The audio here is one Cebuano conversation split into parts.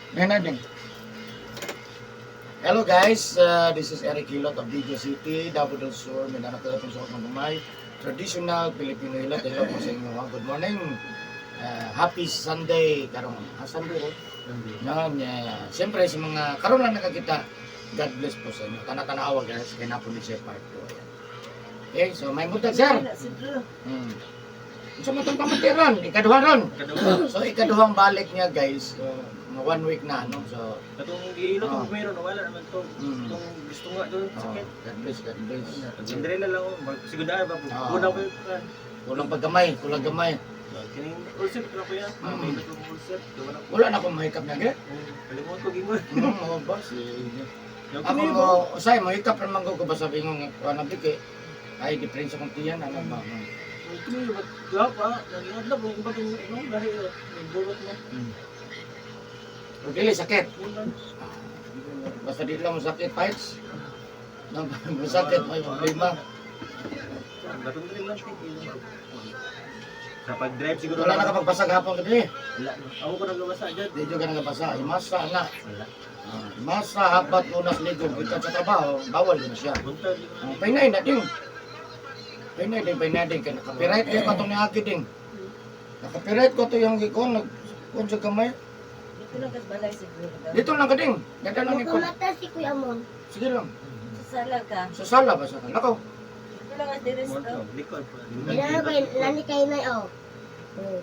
Ngayon na din. Hello guys, this is Eric Hilot of Video City, Davao del Sur, Mindanao, Philippines, Suot ng Gumay. Traditional Filipino Hilot. Hello po sa inyo. Good morning. Happy Sunday. Karong Sunday, oh. Yan, yeah. Siyempre sa mga karon lang nakakita, God bless po sa inyo. Tana-tanawa guys, kay napo ni siya part 2. Ayan. Okay, so may buntag, sir. Unsa man tong pamatiran? Ikaduha ron. So ikaduhang balik niya guys, so, mga one week na, no. So Katong giilot Ah. ko meron, wala naman to. Itong gusto nga doon, oh, sakit. God bless, God bless. Cinderella lang ako, magsigundaan ba? Ah. Kuna ko yung kan. Kulang paggamay, kulang gamay. Kining ulcer ko na ko yan. May ilot kong ulcer. Duwa na ko. Wala na akong mahikap niya, ge. Kalimot ko gingon. Oh, ba sige. Yung Ako kini mo, usay mahikap ra man ko ba sabi nga kuan na biki. Ay diferensya kong tiyan ano ba. Kini ba duha pa, nagingadlap mo ba tong no lahi oh, may burot mo. Pero dili sakit. Kulang. Basta di lang masakit, fights. Masakit, may problema. Batong rin lang tig. Sa pag-drive siguro. Wala na ka pagbasa hapon gabi. Wala. Ako ko nagabasa dyan. Di ka nagabasa. Imasa na. Wala. Ah, imasa habat unas ligo gikan sa trabaho, bawal na siya. Buntag. Ah, painay na ding. Painay ding, painay ding. Kaya nakapiright kayo katong niagi ding. Nakapiright ko to yung gikon, nag kun sa kamay. Dito lang kas balay siguro. Dito lang ka ding. Dada lang ni kon. Kumata si Kuya Mon. Sige lang. Sa sala ka. Sa sala ba sa nakaw? Dito lang as diri sa Likod. Kailangan ko lani kay nay oh. Oh.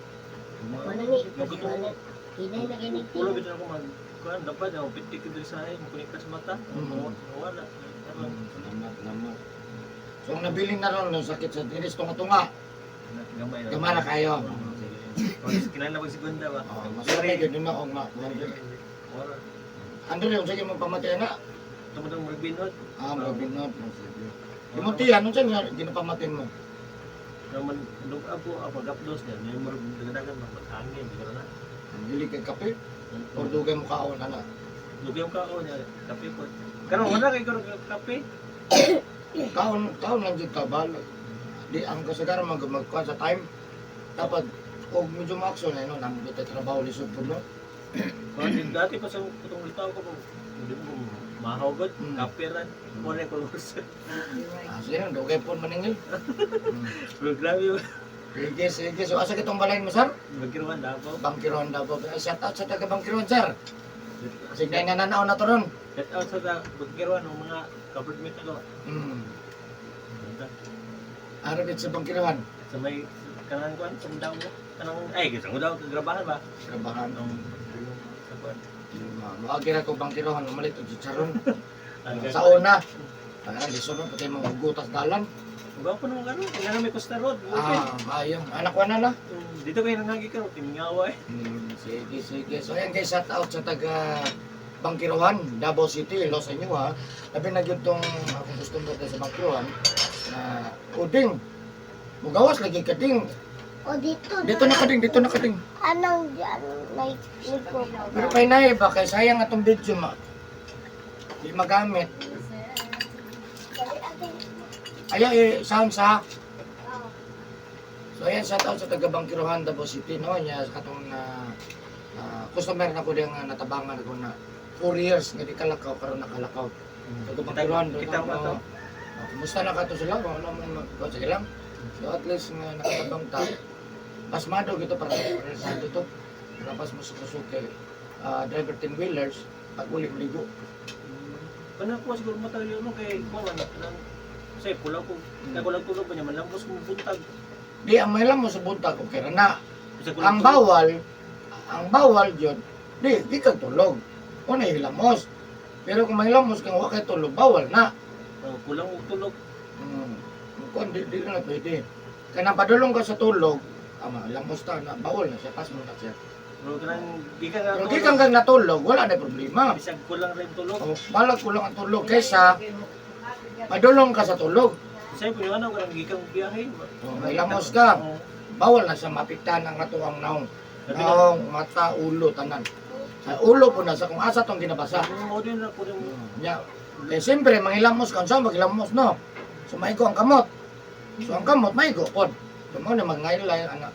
Wala ni. Wala. Hinay na gani. Ulo bitaw ako mag kuan dapat ako pitik diri sa ay mukunik sa mata. Wala. Salamat, salamat. So ang nabiling na ron, ang sakit sa dinis, tunga-tunga. Gamay na. Gamay na kayo. Sige. Kinahanglan pag segunda ba? Oh, mas okay gyud na og ma. Wala. Ando yung sige mong pamatay na. Tumod ang murag binot. Ah, mo binot mo sige. Imong tiyan unsa nga ginapamatin mo? Naman lug up po ang pag-updos niya. May murag dagdagan maghangin siguro na. Ang dili kay kape or dugay mo kaon ana. Lugay ang kaon niya. Kape po. Karon wala kay karon kape. Kaon kaon lang jud ta bal. Di ang kasagaran mag magkuan sa time dapat og medyo maakson na no namo kita trabaho lisod pud no. Kuan din dati pa sa kutong litaw ko hindi mo mahaw gud kape ran. Wala ko lus. Ah, sige lang dugay pud maningil. Pero grabe. Sige, sige. So asa kitong balay mo, sir? Magkiruan Davao. Bangkiron daw. Shout out sa taga Bangkiron, sir. Sige na nananaw na to ron. Shout out sa Bangkiruan ng mga kaburdmate ko. Ara dito sa Bangkiruan. Sa may kanang kuan sa daw mo. Kanang ay sa daw grabahan ba? Grabahan. Ang sa kuan. Maagi ra ko Bangkiruan, umalit og chicharon. Ang Sa una, parang lisod mo pati mga gutas dalan. Ba ko nung ano, kaya na may Costa Road. Okay. Ah, maayo. Anak ko na la. Dito kayo nangagi ka, tingawa eh. Sige, sige. So ayan guys, shout out sa taga Bangkiruan, Davao City, Los Angeles ha. Labi na gyud tong akong customer dito sa Bangkiruan na uding. Mugawas lagi ka ding. O dito. Dito na ka ding, dito na ka ding. Anong anong night ko. Pero kay nay ba kay sayang atong video ma. Di magamit. Ayaw eh, sound sa. So ayan, shout out sa taga Bangkiruan, Davao City, no? Nya sa katong na customer na ko diyang natabangan ko na 4 years nga di kalakaw karon nakalakaw. Taga Bangkiruan do. Kita mo to. Oh, kumusta na ka to sila? Kung ano mo mag sige lang. So at least nga nakatabang ta. Pasmado gito para sa to. Lapas mo sa kasuke. Driver 10 wheelers pag uli ligo. Kana ko siguro mata yun no kay kuan man kanang say pulaw ko. Kay kulang tulog pa niya manlambos ko buntag. Di ang may mo sa buntag okay ra na. Bisag kulang Ang tulog. bawal, ang bawal yun, di, di ka tulog. O nahilamos. Pero kung mahilamos kang wa kay tulog, bawal na. Oh, kulang og tulog. Kung di, di na pwede. Kaya padulong ka sa tulog, ama, lamos ta na, bawal na siya, pas mo na siya. Pero kanang gikan nga Pero di kang kang natulog, wala na problema. Bisag kulang ra yung tulog. O, balag kulang ang tulog kaysa padulong ka sa tulog. Say puno ano kanang gikan biyahe. O, mahilamos ka, Oo. bawal na siya mapiktahan ang atuang naong. Sabi ka, Naong, mata, ulo, tanan. Sa ulo po na sa kung asa tong ginabasa. mo din na po yung Nya, eh, siyempre, manghilamos ka, unsa maghilamos, no? So, maigo ang kamot. So, ang kamot, maigo pod. So, mo na magngayla yung anak.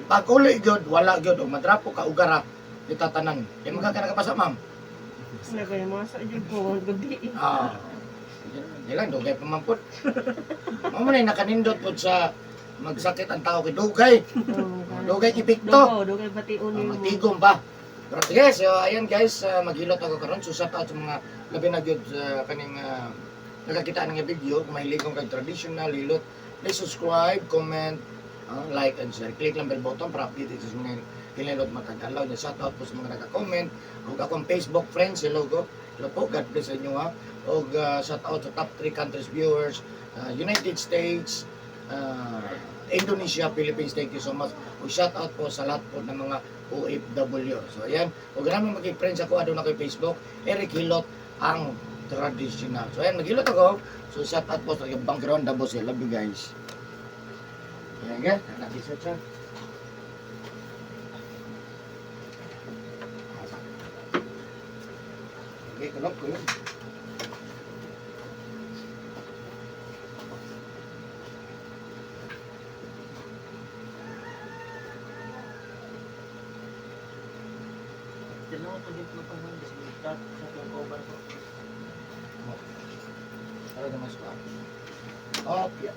Pag uli gyud, wala gyud, o madrapo ka, ugara. Itatanan. Kaya magkaka nakapasa, ma'am. Wala kayo mga sa jud ko gabi. Ah. Di lang, dugay pa man po. Mao man ay nakanindot po sa magsakit ang tao kay dugay. Dugay epekto. Dugo, dugay bation Oh, nimo. matigom pa. Pero sige, so ayan guys, maghilot ako karon. So shout out sa mga labi na gyud sa kaning nakakita ng video, kung mahilig kong kay traditional hilot, please subscribe, comment, like and share. Click lang bell button para update sa mga hilot matag-adlaw. Nya shout out po sa mga naka-comment ug akong Facebook friends, hello go. Hello po, God bless sa inyo ha. Ug shout out sa top 3 countries viewers, United States, Indonesia, Philippines, thank you so much. Ug shout out po sa lahat po ng mga OFW. So ayan, huwag naman maging friends ako aduna kay Facebook, Eric Hilot ang traditional. So ayan, maghilot ako. So shout out po sa background Davao. I love you guys. Ayan guys, nakisot siya. Okay, kulog, kulog. Dalawa pa din pa man sa tat sa kong kauban ko. Para naman sa Oh, yeah.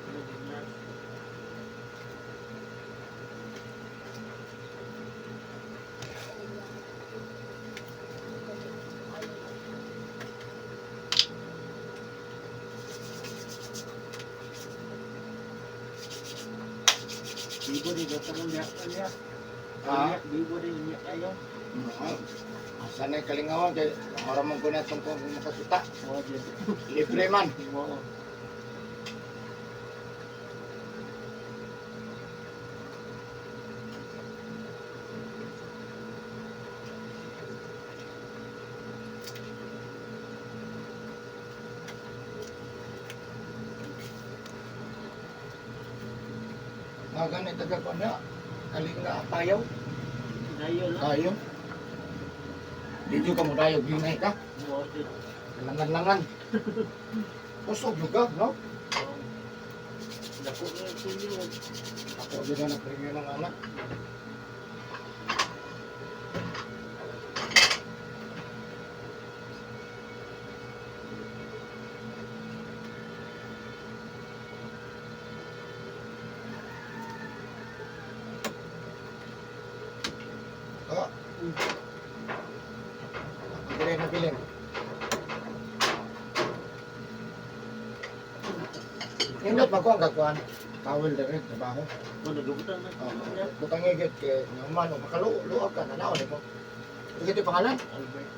Ano din na. Bibo din dapat mong niya niya. Ah. Bibo din niya kayo. Asa na yung kalingawan kay ora man ko na itong kung makasuta. Oo, din. Libre man. Oo. Mga ganit taga ko na. Kalinga tayo. Dayo lang. Tayo. Dito ka mo tayo, ginay ka. Oo, din. Langan-langan. Kusog juga, no? Oo. Dako na yung tuyo. Ako din na nagpringa ng anak. Oh. Pagkilin na bilin. Nindot ba ko ang kakuan? Tawil na rin, trabaho. Oo, nagubutan na. Oh, butang igit kay naman o makaluog ka na naon mo. Ito yung pangalan? Albert.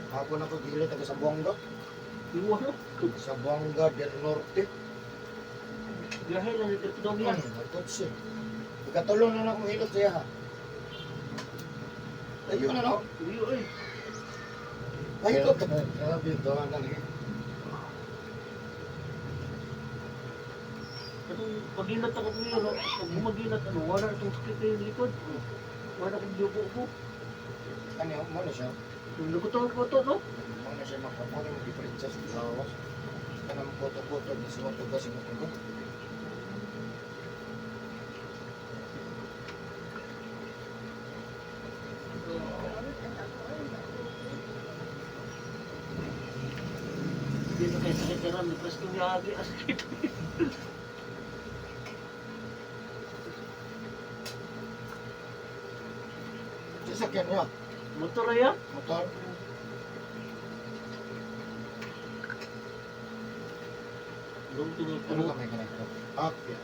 Hapon ako gilid taga Sambuanga. Iwa no? Sambuanga del Norte. Biyahe lang dito daw niya. Nagkotse. Ikatulong na akong hilot siya ha. Ayun na no. Iyo eh. Ay, ito. Grabe ito. Ang lagi. Katong pagilat ako niyo no. Pag bumagilat ano, wala itong sakit yung likod. Wala akong yuko ko. Ano yun? Mo na siya. Nagutuan ko to no. Mo na siya makapuno yung diferensya sa lawas. Kanang koto-koto. Singutuga, singutuga. Hindi na kayo sakit na ram. Presto niya agi asakit. Sasakyan niya. Motor ya. Motor. Tulog Ano tulog. ka may ganito? Okay.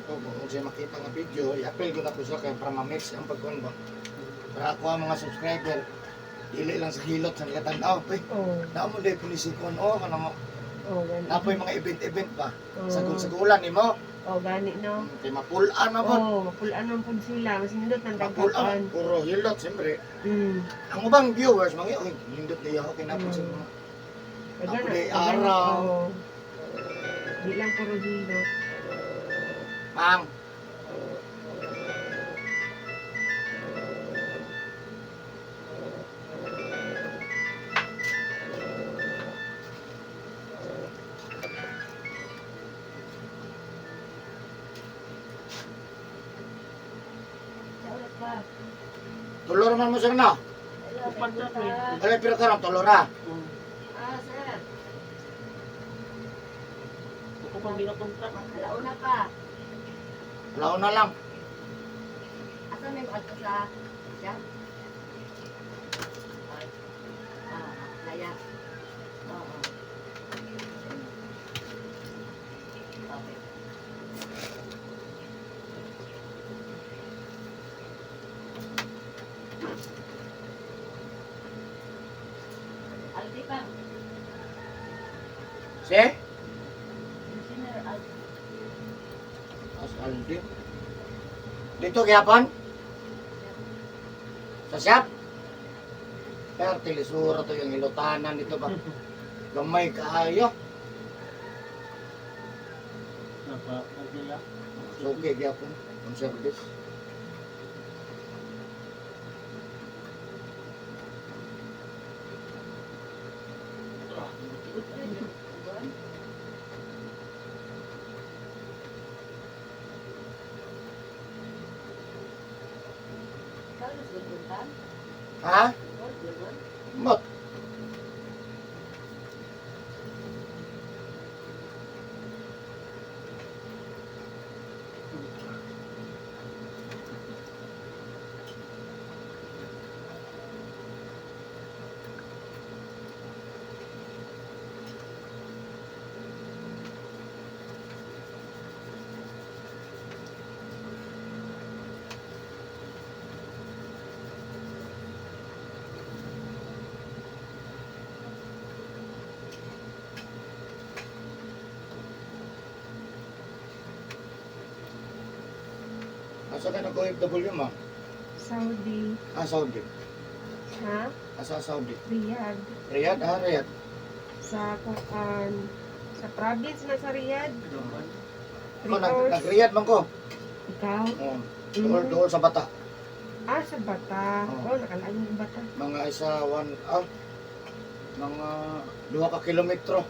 Ako, kung siya makita nga video, i-appeal ko na ko siya kay para ma-mix ang pagkuhan ba. Para ako ang mga subscriber, dili lang sa hilot sa nakatanaw. Eh, Oh, naa mo dahil pulisikon, oh, kanang oh, gani. napoy mga event-event ba. Oh. Sagol-sagulan ni mo. Oh, gani no. Kay mapulaan na po. Oh, mapulaan man pud sila, mas nindot nang Mapulaan, daghan. puro hilot, siyempre. Ang ubang viewers, mga, uy, nindot niya ako, kinapos sa mga. Daghan Ako day daghan, araw. oh. Di lang puro hilot. Pang! Sa ulit pa. Tulor man mo sir na. Upan na, pre. Alay pero karon tulor ra. Ah, sir. Ako pang binakontak. Alauna pa. Laon na lang. Asa may makadto sa siya? Ah, laya. Oo. Okay. Aldi pa. Si? Engineer Aldi. As Aldi. Dito gyapon? Sa shop? Pero tilisura to yung ilutanan dito ba? Gamay kaayo. Napa, nagdila. Okay gyapon. On service. Ikaw, Luzon, pa? Ha? Ikaw, Luzon? Mot. Asa ka nag-OFW mo? Saudi. Ah, Saudi. Ha? Asa Saudi? Riyadh. Riyadh? Ah, Riyadh. Sa kuan sa province na sa Riyadh. Ako, 3 hours. nag-Riyadh man ko. Ikaw? Oh, dool, dool sa bata. Ah, sa Bata. Oo. Oh, nakalaan yung Bata. Mga isa, one, mga 2 ka kilometro.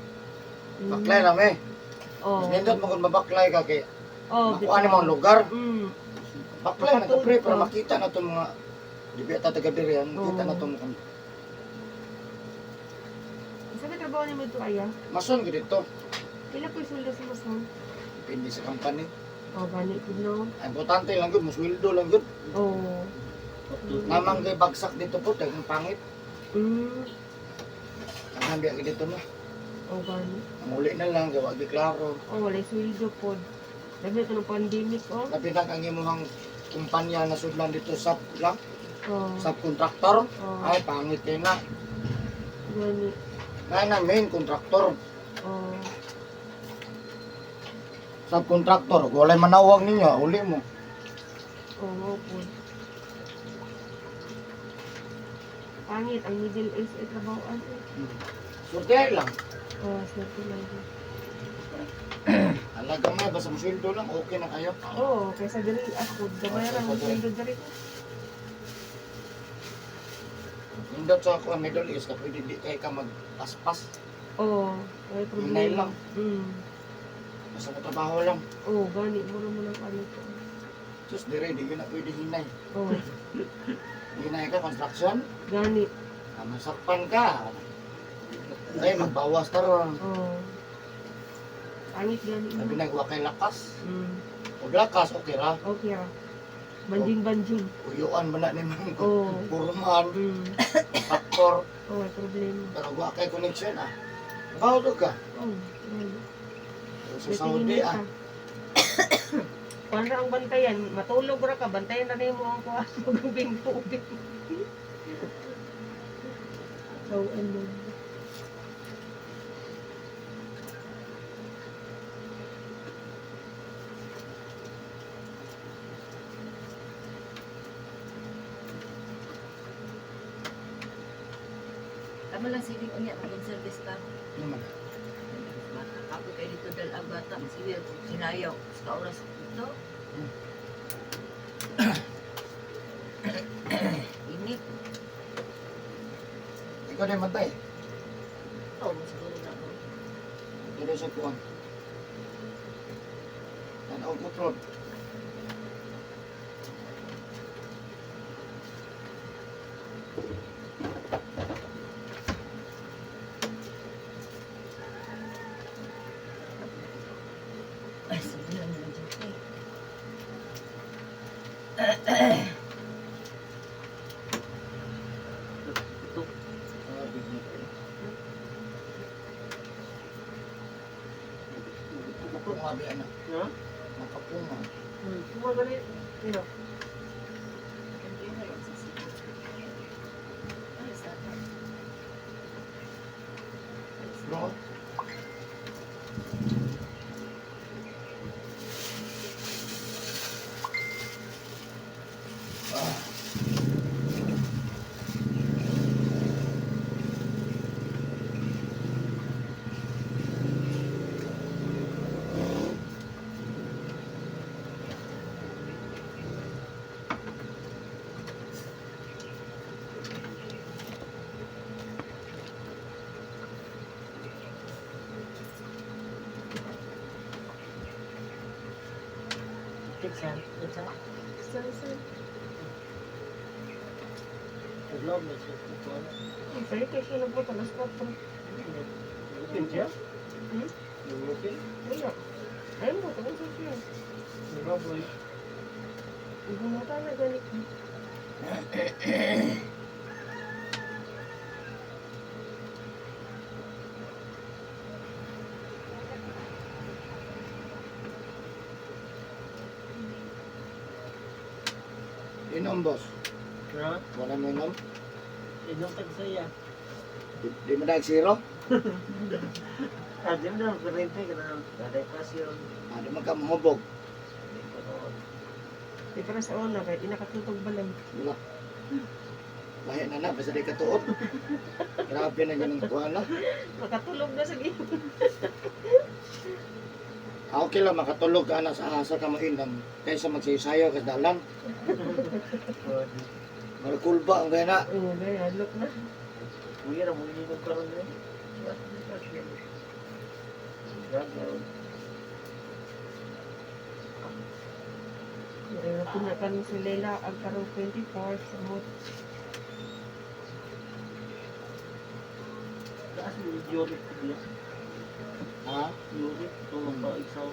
Baklay lang eh. Oh. Mas nindot mo kung mabaklay ka kay Oh, makuha ni mga lugar. Baklay na Makatulog pre para ka. makita na itong mga di ba ta taga diri yan, makita Oo. na itong mga Sa may trabaho ni mo ito, Aya? mason gid dito. Pila po yung sweldo sa mason? Depende sa company. Oh, gani po, no? Ang importante lang gud, musweldo lang gud. Oh. Namang kay bagsak dito po, daghang pangit. Ang biya dito no. Oh, gani. Ang uli na lang kay wa gi klaro. Oh, wala yung sweldo po. Labi na ito ng pandemic, oh. Labi na ang imong kumpanya na sudlan dito sub lang, Oh. subcontractor. Oh, Ay pangit kay na. gani. Na na main contractor. Oh. Subcontractor, kung walay manawag ninyo, uli mo. Oh, oh, po. Pangit, ang Middle East ay trabahoan eh. Surte lang. Oh, swerte lang. din. Alaga nga, basta musweldo lang, okay na kayo. Oo, oh, kaysa diri ako, gamay Oh, ra ang kaysa diri. sweldo diri ko. Nindot sa ako, Middle East, ka pwede di kay ka magpaspas. Oo, oh, may problema. Hinay lang. Basta mo trabaho lang. Oo, oh, gani, mura mo ng ano to. Sus, dire, di yun na pwede hinay. Oo, Hinay ka, construction, gani. masakpan ka. Ay, magbawas ta ron. Oo. Pangit gani Sabi mo. na, wa kay lakas. Mm. Huwag lakas, okay ra. Okay ah. Banjing-banjing. Uyuan man na ni ma'am. Oo. Puruman, faktor. Oh, may problema. Pero wa kay connection ah. Makahulog ka. Oh, wala. Sa Saudi ah. Kuan ra ang bantayan, matulog ra ka, bantayan ra nimo ang kuan magubing tubig. So ano? Tama lang siling unya maging service ka. Naman. Bata ako kay dito dal ang bata masiwil sinayaw sa oras dito. Init. Ikaw din mantay. Oh, siguro na ako. Dito sa kuwan. Tanaw ko trod. Ay, sige lang naman dyan. Eh. Ito. Ah, bigyan. Makapunga biya na. Ha? Makapunga. Kuma gani. Ino. Hindi na yun sa sige. Ay, sa Bro. Ah. Kitsa. Kitsa. Sa Love na siya. Ito. Sa kay siya nagbuto alas 4. Lupin siya? Hmm? Lupin? Wala. Ayun mo, tungkol sa siya. Grabe. Ibunota na ganit. Inom, boss. Ha? Wala mo inom? Inom tagsaya. Di mo dahil zero? Ah, di mo na kurente ka na. Daday pasyon. Ah, di man ka mahubog. Hindi ko noon. Di para sa una kay di nakatutog balay. Wala. Lahi na na, basta di katuot. Grabe na ganun kuha na. Makatulog na sa gihapon. Ah, okay lang, makatulog ka na sa asa ka mainam. Kaysa magsayo-sayo ka sa dalan. Marakulba ang gaya na. Oo, gaya, look na. Kuya na, muli nung karon na eh. Grabe. Pinakan si Lela ang karong 24 sa mot. Taas mo yung Yorick ko biya. Ha? Yorick, ito ang pa-exam.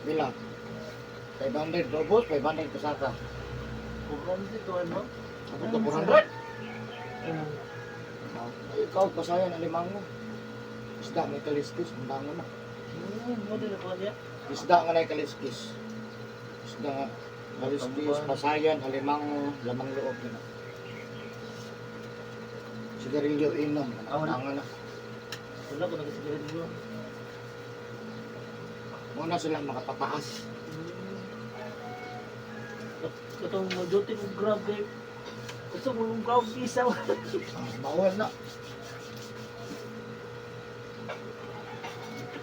Bila? 500 robos, 500 kasaka. Kurang dito, ano? Ako to 400. Mm. Ah, ikaw, pasayan, alimang mo. Isda, may kaliskis, ang bango na. Mo din ako niya. Isda nga na kaliskis. Isda nga. Kaliskis, pasayan, alimango, lamang loob na. Sigarilyo inom, Ah, wala. ang na. Wala ko nagsigarilyo. Muna sila makapataas. Katong mo duty ko grab eh. Gusto mo ng grab isa. Ah, bawal na.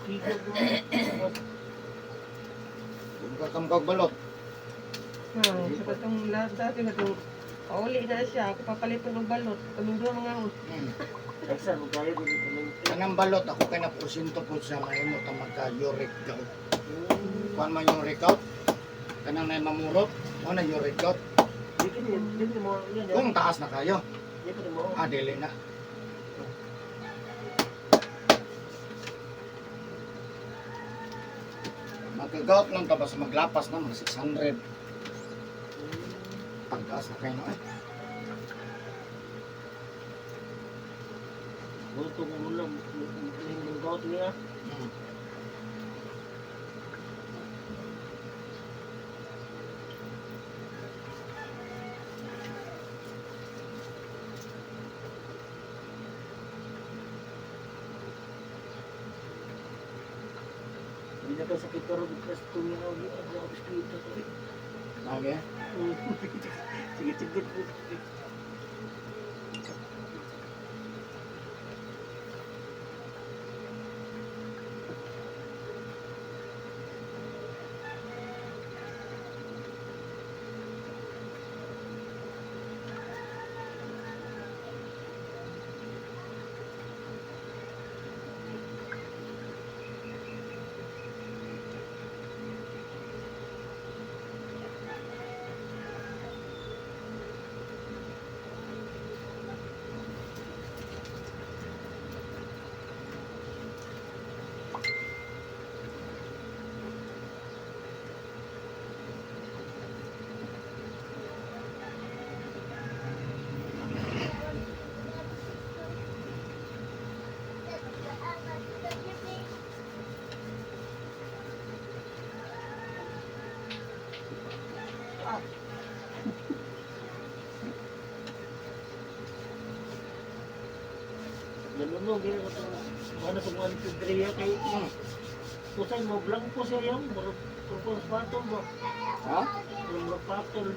Kiko ko. Kung kakamkag balot. Ha, sa katong lahat dati katong pauli na siya, ako papalitan ng balot. Kaming duha mga ako. Eksa mo kayo dili ko lang. Kanang balot, ako kay na porsyento po sa mahimo ta magka-uric gout. Kuan man yung uric gout? Kanang na mamurot, mo na uric gout. Di kini dili mo yan. Kung taas na kayo, Di ko mo. ah, dili na. Magka-gout lang ta basta maglapas na mga 600. Tagtaas na kayo no eh. Gusto ko ulam. Yung gawat niya. Hindi na ka sakit karon kas tuminaw ni ang mga biskwito to eh. Okay. Sige, sige. Ganun no, ganyan ko ito. Ano sa mga Andrea kay Kusay mo blanco siya yung murag purpose patol ba? Ha? Murag patol.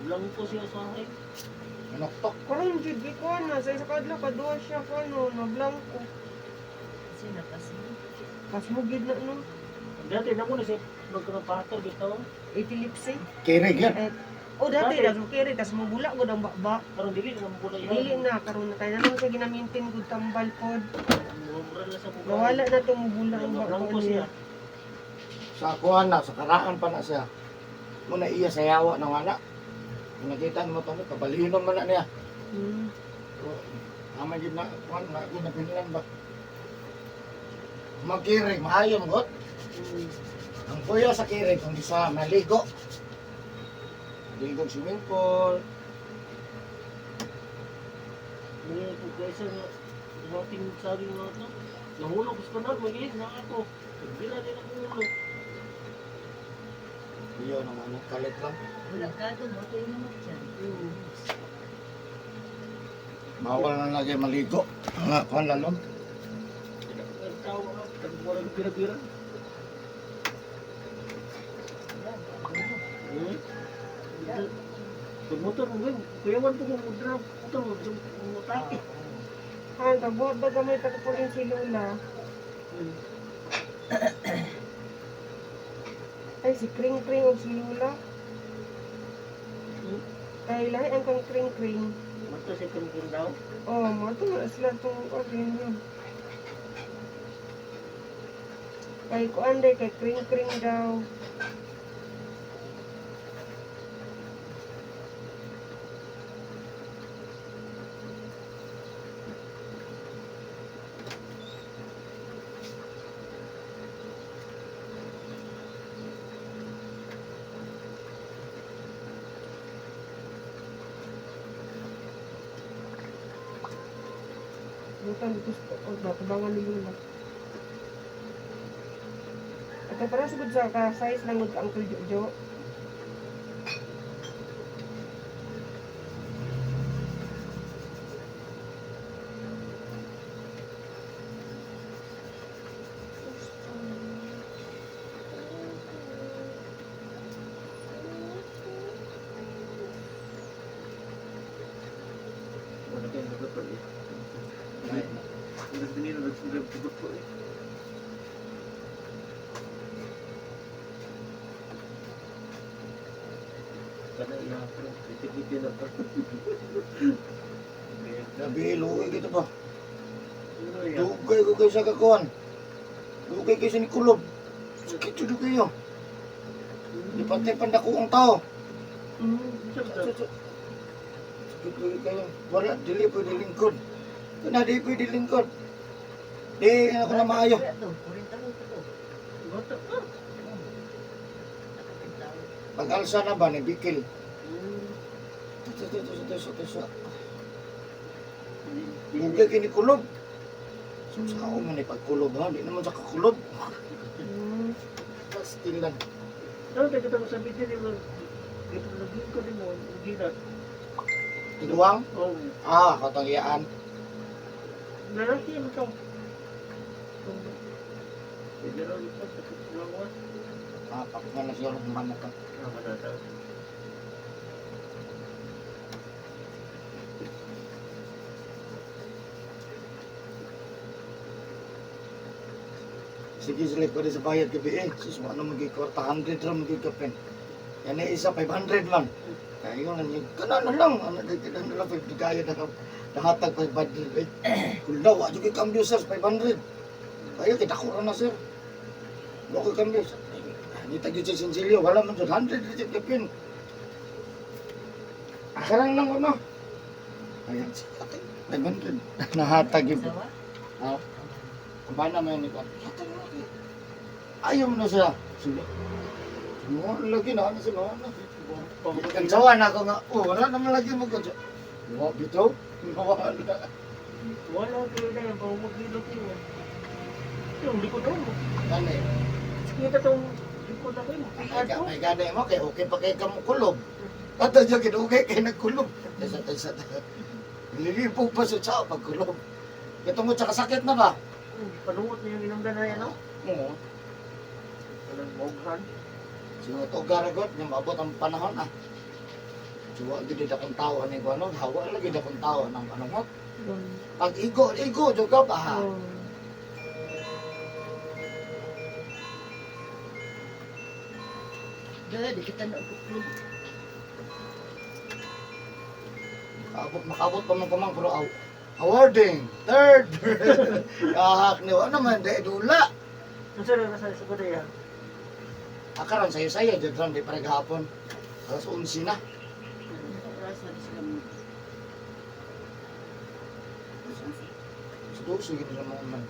Blanco siya sa akin. Manoktok. Karon jud ko na sa isa ka adlaw kaduha siya ko ano, na blanco. Kasi napasmo. Pasmugid na no. Dati na mo na siya magkapatol bitaw. Epilepsy. Kirig yan. Eh, oh dati Dati. nagkiri tas mubula gud ang bakba. Karon dili na mo na Dili na karon na kay naman siya ginamintin gud tambal pod. Mura na sa buka. Nawala na to mubula ang bakba Blanco siya. niya. Sa kuan na, sa karaan pa na siya. Muna iya sa yawa na wala. Kung nakita mo ito, kabalinon man na niya. So, ama yun na, kuan na, ako na pinilan ba? Magkirig, maayo mo god. Ang kuya sa kirig, kung isa maligo. Maligo swimming pool. Ngayon po guys, ang ating sabi nga ito. Nahulog sa kanal, magiging na ako. Nagbira din ako ulo. Iyo nang ano, kalit lang. Wala ka doon, mo ito yung dyan. Bawal na lagi maligo. Nga, kuan lalom. Ang tao ka, walang bira-bira. Hmm? Pag motor mo, kuyawan po kung drop, motor mo, mutake. Ha, tabuhat ba gamay ta ko si Lola? Ay si Kring Kring og si Lola. Kay lahi ang kang Kring Kring. Mata siya kung daw. Oh, mo to na sila tong ordin yun. Kay kuan day kay Kring Kring daw. Butang dito sa oh, matubangan ni Lola. Ito para sugod sa ka size lang gud ka Uncle Jojo. Wala kayong nagpapal eh. Wala din nila nagpapal eh. Kada iya pero titik na pa. Gabi, luwi dito pa. Dugay ko kayo sa kakuan. Dugay kayo sa nikulob. Sakit yun kayo. Di pantay pandako ang tao. Sakit luwi kayo. Wala, dili pwede lingkod. Kuna, di pwede lingkod. Di ako na maayo. To, 40 mo to. Bata pa. Pag-alsa na ba ni Bikil? Hmm. Tuso, tuso, tuso, tuso. Bugay kini kulob. So, sa ako man pagkulob ha, di naman sa kakulob. Pastilan. Ano tayo kita sa video ni mo? Dito laging ko din mo, gilat. Tiduang? Oh, Ah, katong iyaan. lalaki ang ikaw. Pwede raw ito, sakit lawas. Ah, pakungan na siguro man na to. Ah, manata. Sige sila ko sa bayad gabi eh. Sus, ano magig kwarta 100 ra magig kapin. Yan ay isa 500 man. Kayo na niya, kana na lang, ano di kana na lang di kaya na nahatag 500 eh. Kula wa jud kay cambio sir 500. Kayo kay dako ra na sir. Wa koy cambio. Ni tag jud sa Sinsilyo, wala man jud 100 ra jud kapin. Akarang lang ko no. Ayan siya, 500. Nahatag yun. Sawa? Ha? Kumana man ni ko. Ayaw mo na siya. Sige. Mo lagi na ano sila na. Kansawa na ako nga. Oh, wala naman lagi mo ko. Wa bitaw. Wala. Wala kayo na yan, baka maghilot yun. Yung likod ako. Kani. Kita tong likod ako yun. PR ko. May gani mo kay okay pa kay kamo kulob. Ato jud kay kay nagkulob. Tesa tesa. Lilipog pa sa tao pag kulob. Katungod sa kasakit na ba? Panuot niya yung inamdan na yan, no? Oo. Walang moghan. Siguro to garagot nga maabot ang panahon ah. Suwa gid akong tao ani ko ano, hawa lagi akong tao ng ano mo. Pag igo, igo jud ka pa ha. Oh. Di kita na kuklub. Makaabot, makaabot pa man kumang pero aw, awarding third. Kahak ni ano man di dula. Ang sarili na sa sa yan. Akaron sayo sayo jud ron di pare gahapon. Alas 11 na. Oras na sila mo. Sa 12 gid na man.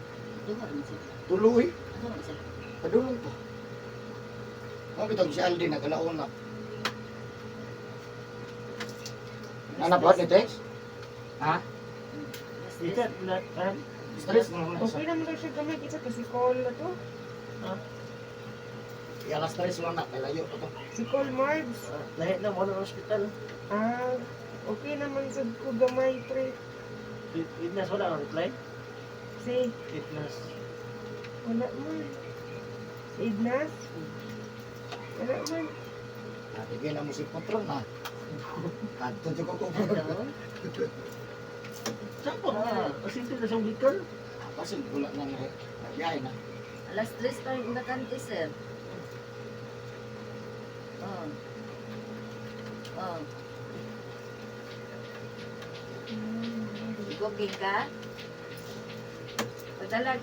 Duha man sila. Tuloy, Duha man sila. padulong pa. Mo bitong si Aldi nagalaon na. Nana ba ni Tex? Ha? Dito, lahat. Stress na naman Okay siya. naman daw siya gamay kita kasi call na to. Ya, alas 3 lang na, kay layo pa to. Si call Marbs. Lahat na, wala ng ospital. Ah, okay naman sad ko gamay pre. Itnas, wala kang reply. Si Itnas. wala man. Si Ignas? Wala man. Ate, na mo si Potron na. Kadto jud ko ko. Hello? Saan po? Asinti na siyang gikan. Kasi wala na na. Biyahe na. Alas 3 pa yung bakante, sir. Oh. Oh. Booking ka? Padalag.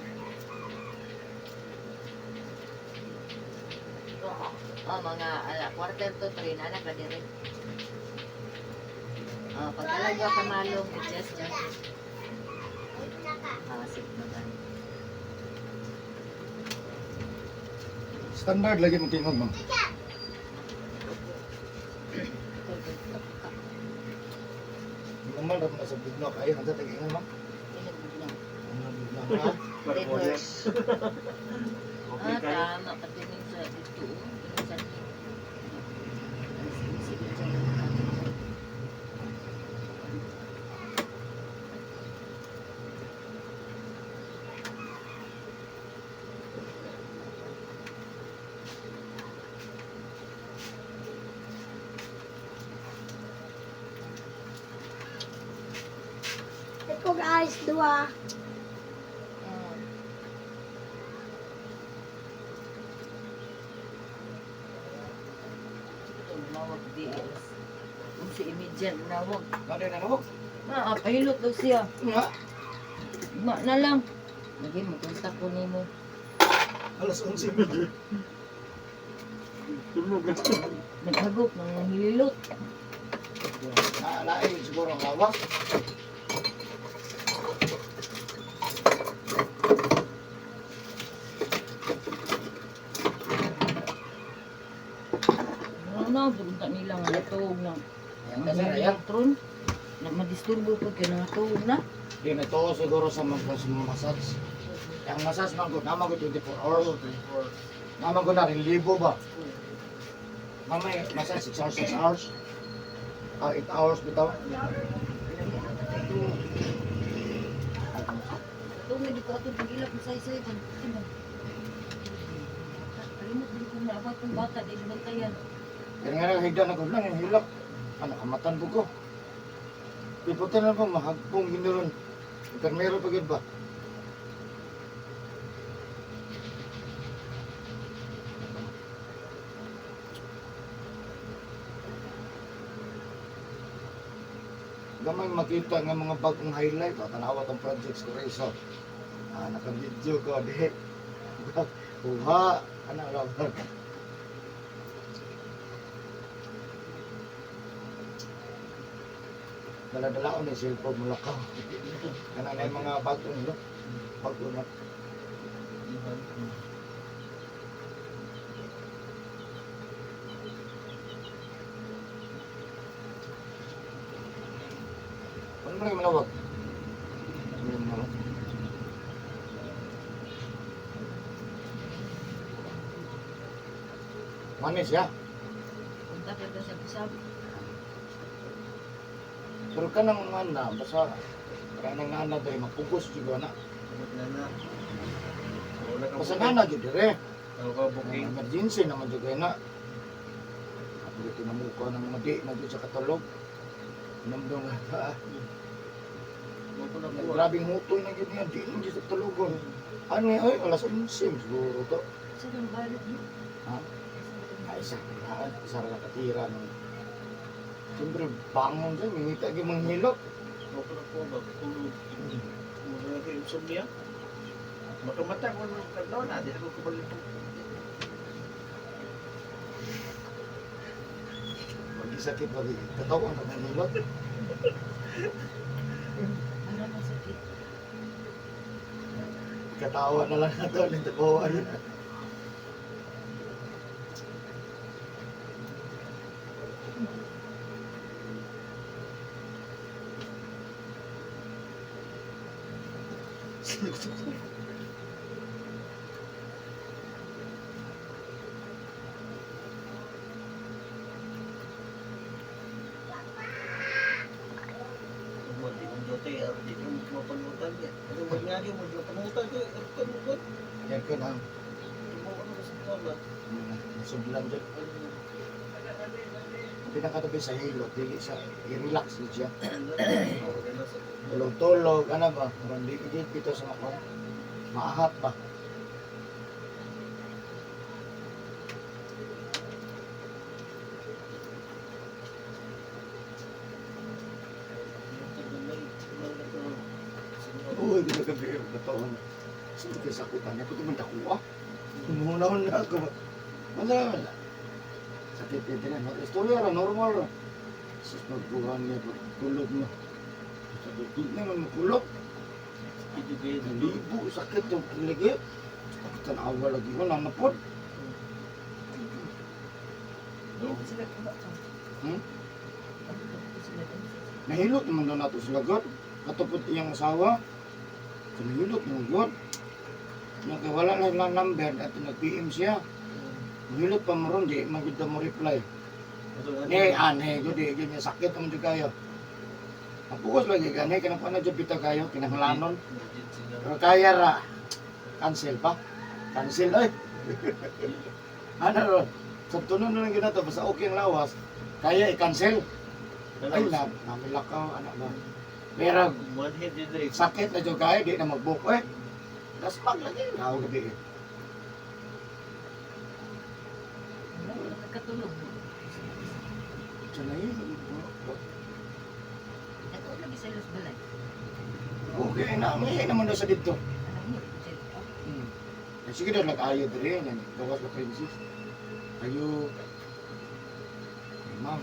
Oh, mga ala, 2:45, anak ka dire. Oh, pagdalag ka kamalong, just just. Ah, sige, bye-bye. Standard lagi mo tingog mo. Normal ra na sa bugno kayo hanggang tag-ingon mo. Ano bugno ha? Para mo yan. Okay Ah, kayo. tama. Patinig sa dito. Oh. Sa Sige, dyan. Ito guys, dua. Ah. Ito, nawag di. Kung si immediate nawag. Ano na nawag? Ah, pahilot daw siya. Nga. Ma na lang. Lagi mo kontak ko nimo. Alas 11. Tulog na. Naghagop ng hililot. Na lain siguro ang lawas. Tanaw pud unta nila nga natuog na. Ayan ka sir, ayan. Tron. Na madisturbo pud kay natuog na. Di na to siguro sa mga sa mga massage. Ang massage man gud, naman gud 24 hours, 24. Naman gud na rin libo ba? Mamay massage 6 hours, 6 hours. Ah, 8 hours bitaw. Katong nga dito atong pag-ilap saysay kan. Kalimot din kong naabot kong bata di bantayan. Kaya nga higda na ko lang yung hilak. Ano kamatan po ko. Piputin na po mahagpong ginuron. Enfermero pa gyud ba? Gamay makita nga mga bagong highlight. O, tanawa tong projects ko Reza. Ah, naka-video ko. Di. Kuha. Ano, rubber. Dala-dala ko na yung cellphone mula ka. Kana na yung mga bagong no? Bago na. Ano ba yung malawag? Ano yung malawag? Manis ya. Punta ka sa usab. Pero kanang nga na, basta kanang nga na dahil mapugos juga na. Na. Wala ka Basta nga na gyud dire. Ako ka booking. Emergency naman juga na. Ako dito namuka ng mga di na jud sa katulog. Namdong nga pa. Mo ko na kuha. Grabing hutoy na gyud niya, di na jud sa tulugon. Ano eh, oy, alas 11 siguro to. Sa nang balot ni. Ha? Ay, isa, kailangan, isa ra nakatira ng. Siyempre, bangon siya, mingita gyud mga hilot. Mo ko na kuha ba tulog. Mo na ko insomnia. Makamata ko nung kadlaw na, di ako kabalik. Magisakit ba di? Katawan ka ng hilot. Ano man sakit? Katawa na lang na to, nagtabawan. Mo di mo dote, di mo mapanutan niya. Ano man nga mo di mapanutan ko, aircon mo ko. Aircon ha. Tumo ano sa kama. Nasublan dyan. Ang pinakatabi sa hilot, dili sa i-relax gid siya. Tulog-tulog, ano ba? Parang di gid pito sa makon. Maahat ba? Uy, di ba gabi yung katawan? Sino kayo sakitan? Ako ito man dakuha. Sumunaon na ako. Wala, wala. Sakit din na. Istorya ra, normal ra. Sus, magbuhan niya, pagtulog mo. Sabi, di naman makulog. Libo, sakit yung ligi. Tanawa lagi ko, nanapod. Di ko sila kuha ka. Hmm? Ako sila dun. Nahilot naman daw nato sila God. Katupod iyang asawa. So, nahilot naman God. Nung kay wala lang lang number at nag-PM siya. Nahilot pa mo ron, di man gud mo reply. Ni ane gud di gud niya sakit naman jud kayo. Mapugos lagi gani kanang pa na jud pita kayo kinahanglanon. Pero kaya ra cancel pa. Cancel oy. Ano ron? Sa tunon na lang ginato basta okay ang lawas. Kaya i-cancel. Ay, na, namilakaw, anak ba? Pero One head din rin. sakit na jud kayo, di na mag-book eh. Dasmag lagi, ako gabi eh. Wala ko nakakatulog. Sa nahilo. Ato lagi sa Los Balay. Okay na, may naman daw sa dito. Alam niyo, sa Hmm. Eh, sige daw, nag-ayo diri, yan, gawas la princess. Ayo. Eh, ma'am.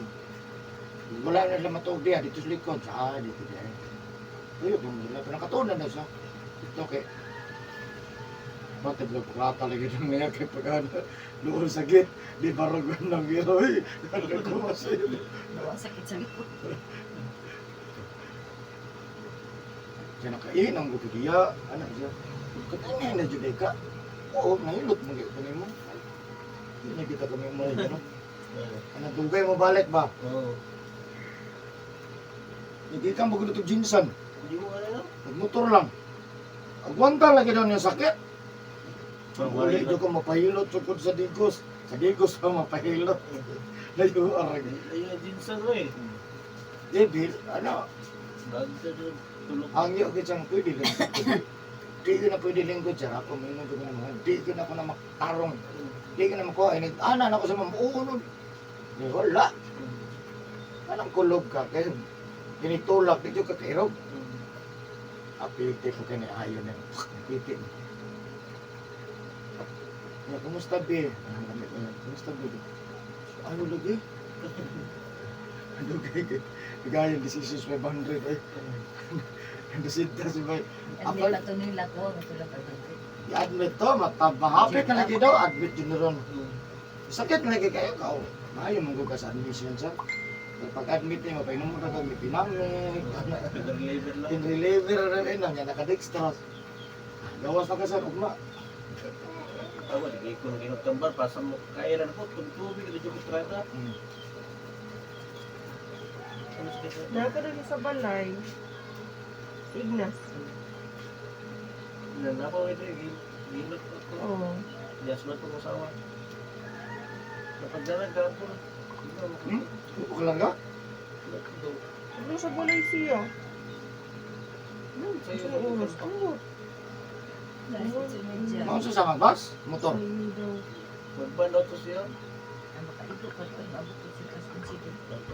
Wala na sila matuog diya, dito sa likod. Sa, ah, dito diya. Ayo, kung wala. Pero nakatuon na daw siya. Dito, kay. Batid lang plata lagi ng niya kay pag ano, doon sa gate, di barog ng giroy. Nagkuha sa iyo. Nawa sakit sa likod. Siya nakain ang gupidiya, ano siya. Katangay na jud ka. Oo, nahilot mo gyud mo. Hindi na kita kami mo ano. Ano dugay mo balik ba? Oo. Hindi ka mo gud jinsan. Hindi mo ano? Nagmotor lang. Agwanta lagi daw niya sakit. Uli jud ko mapahilot sukod sa Digos. Sa Digos pa mapahilot. Layo arag. Ayun, jinsan mo eh. Di bil ano, Dagdag doon. Tulog. hangyo kay siyang pwede lang. Di ko na pwede lingkod siya. Ako may ko na mga. Di ko na ako na makarong. Di ko na makuha. Ini ana na ako sa mamuunod. Di wala. Anong kulob ka? Kaya ginitulak di ka kairog. Apilite ko kini ayon na. Apilite. Ya, kumusta be? Ah, lamig na yan. Kumusta be? Ano lagi? Ano kay Gaya 16,500 eh. Desinta si bay. Admit na to nila ko, natulog ka dito. I-admit to, matabahapit na lagi daw, admit yun na ron. Sakit na lagi kayo ka. Oh. Maayo mong ka sa admission sir. Pero pag admit niya, mapainom mo na kami pinamig, Pinag-labor lang. in reliever na rin, niya nakadextras. Gawas na ka sir, ugma. Tawa, di ko nang ginagtambar. Para sa kailan ko, tubig, ito yung kontrata. Ano sa kaya? Naka sa balay. Si Ignas. Nanakaw ito eh. Gilot ako. Oo. Yes, ba itong asawa? Napagdalag ka po. Hmm? Upo ka lang ka? Ano sa balay siya? Sa'yo, Sa oras. Oo. Dahil sa media. Mao sa sama bus? Motor. Sa'yo daw. Magbanaw to siya. Ang makaigo pa ito, maabot ko sa kaskunsido.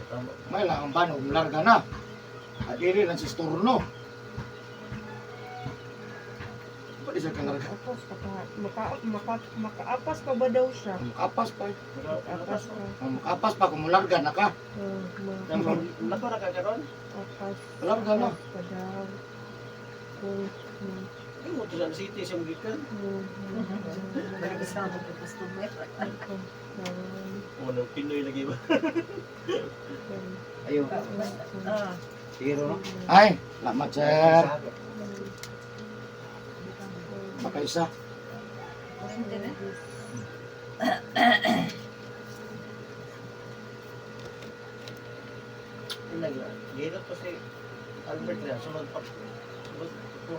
Tama. May lang ang ban, umlarga na. At dili lang si Storno. Pwede siya kalarga. Apas pa ka. Makaapas pa ba daw siya? Makapas pa. Eh. Makapas pa. Makapas pa kung mularga na ka. Oh, Nako na kakaroon? Makapas. Larga na. Pa daw. Oh, Ay, mo to sa city siyang gikan. Balik sa mga customer. O, nang Pinoy lagi ba? Ayun. Ah, Sige, no? Ay, salamat sir. Baka isa. kurente na. Gilot to si Albert na. Sunod pa. Sunod.